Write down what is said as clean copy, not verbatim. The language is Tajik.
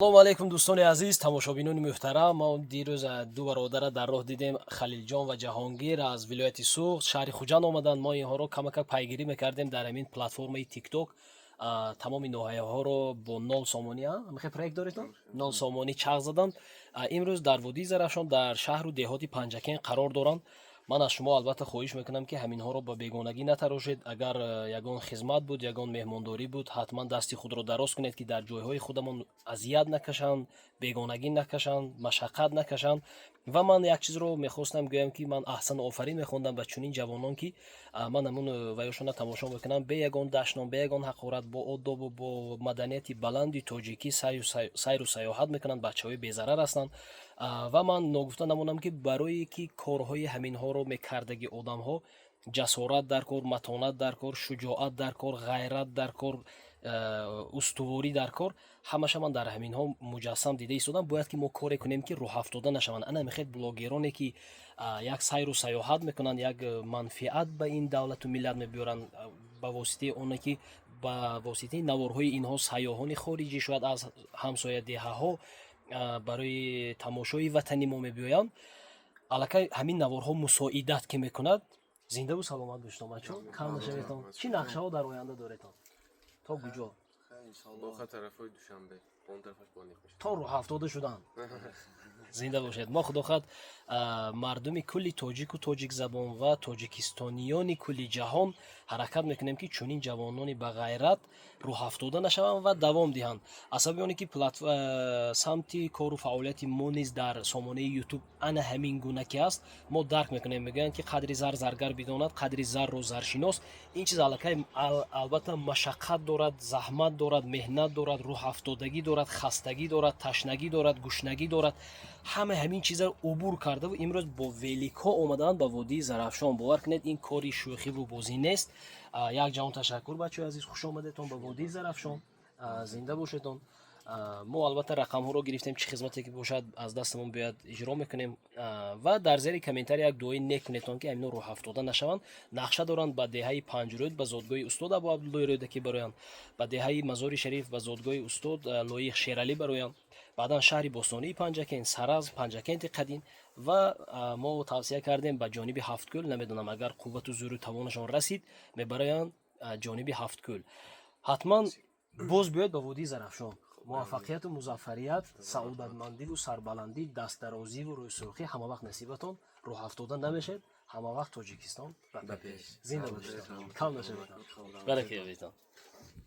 Салому алейкум, дӯстони азиз, тамошобинони муҳтарам. Мо дирӯз ду бародара дар роҳ дидем, Халилҷон ва Ҷаҳонгир аз вилояти Суғд, шаҳри Хуҷанд омаданд. Мо инҳоро камакак пайгирӣ мекардем дар ҳамин платформаи ТикТок. Тамоми ноҳияҳоро бо 0 сомонӣ, мехе проект доредон, 0 сомонӣ чағ заданд. Имрӯз дар водии Зарафшон, дар шаҳру деҳоти Панҷакент қарор доранд. Ман аз шумо албатта хоҳиш мекунам, ки ҳаминҳоро ба бегонагӣ натарошед. Агар ягон хизмат буд, ягон меҳмондорӣ буд, ҳатман дасти худро дароз кунед, ки дар ҷойҳои худамон азият накашанд, бегонагӣ накашанд, машаққат накашанд. Ва ман як чизро мехостам гӯям, ки ман аҳсану офарин мехондам ба чунин ҷавонон, ки ман ҳамун ваёшона тамошо мекунам, бе ягон дашном, бе ягон ҳақорат, бо одобу бо маданияти баланди тоҷикӣ сайру сайёҳат мекунанд. Бачаҳои безарар ҳастанд. Ва ман ногуфта намонам, ки барое ки корҳои ҳаминҳоро мекардаги одамҳо, ҷасорат дар кор, матонат дар кор, шуҷоат дар кор, ғайрат дар кор, устуворӣ дар кор. Ҳамаша ман дар ҳаминҳо муҷассам дида истодам. Бояд ки мо коре кунем, ки рӯҳафтода нашаванд. Ана мехед блогероне, ки як сайру сайёҳат мекунанд, як манфиат ба ин давлату миллат мебиёранд, ба воситаи оне ки ба воситаи наворҳои инҳо сайёҳони хориҷӣ, шояд аз ҳамсоя деҳаҳо, барои тамошои ватани мо мебиёянд. Аллакай ҳамин наворҳо мусоидат ки мекунад. Зиндаву саломат бошедон, бачо, кам нашаветон. Чӣ нақшаҳо дар оянда доретон, то куҷо? Боха тарафҳои Душанбе, он тарафаш бониқ мешавад. То рӯҳафтода шудан. Зинда бошед. Мо, худо хоҳад, мардуми кулли тоҷику тоҷикзабон ва тоҷикистониёни кулли ҷаҳон ҳаракат мекунем, ки чунин ҷавонони бағайрат рӯҳафтода нашаванд ва давом диҳанд. Аз сабаби оне ки самти кору фаъолияти мо низ дар сомонаи Ютуб ана ҳамин гуна ки аст, мо дарк мекунем. Мегӯянд, ки қадри зар заргар бидонад, қадри зарро заршинос. Ин чиз аллакай албатта машаққат дорад, заҳмат дорад, меҳнат дорад, рӯҳафтодагӣ дорад, хастагӣ дорад, ташнагӣ дорад, гушнагӣ дорад. Ҳама ҳамин чизаро убур кардаву имрӯз бо великҳо омадаанд ба водии Зарафшон. Бовар кунед, ин кори шӯхиву бозӣ нест. Як ҷаҳон ташаккур, бачаҳои азиз, хуш омадетон ба водии Зарафшон, зинда бошедон. Мо албатта рақамҳоро гирифтем, чӣ хизмате ки бошад, аз дастамон биёяд, иҷро мекунем. Ва дар зери комментария як дуои нек кунедтон, ки ҳамино рӯҳафтода нашаванд. Нақша доранд ба деҳаи Панҷрӯд, ба зодгоҳи устод Абу Абдуллои Рӯдакӣ бароянд, ба деҳаи Мазори Шариф, ба зодгоҳи устод Лоиқ Шералӣ бароянд, баъдан шаҳри бостонии Панҷакент, Саразм, Панҷакенти қадим. Ва мо тавсия кардем ба ҷониби Ҳафткӯл. Намедонам, агар қуввату зӯру тавонашон расид, мебароянд ҷониби Ҳафткӯл. Ҳатман боз биёед ба водии Зарафшон. Муваффақияту музаффарият, саодатмандиву сарбаландӣ, дастдарозиву рӯйсурхӣ ҳама вақт насибатон. Рӯҳафтода намешед. Ҳама вақт Тоҷикистон ба пеш. Зинда бошед, кам нашавед, барака ёбедон.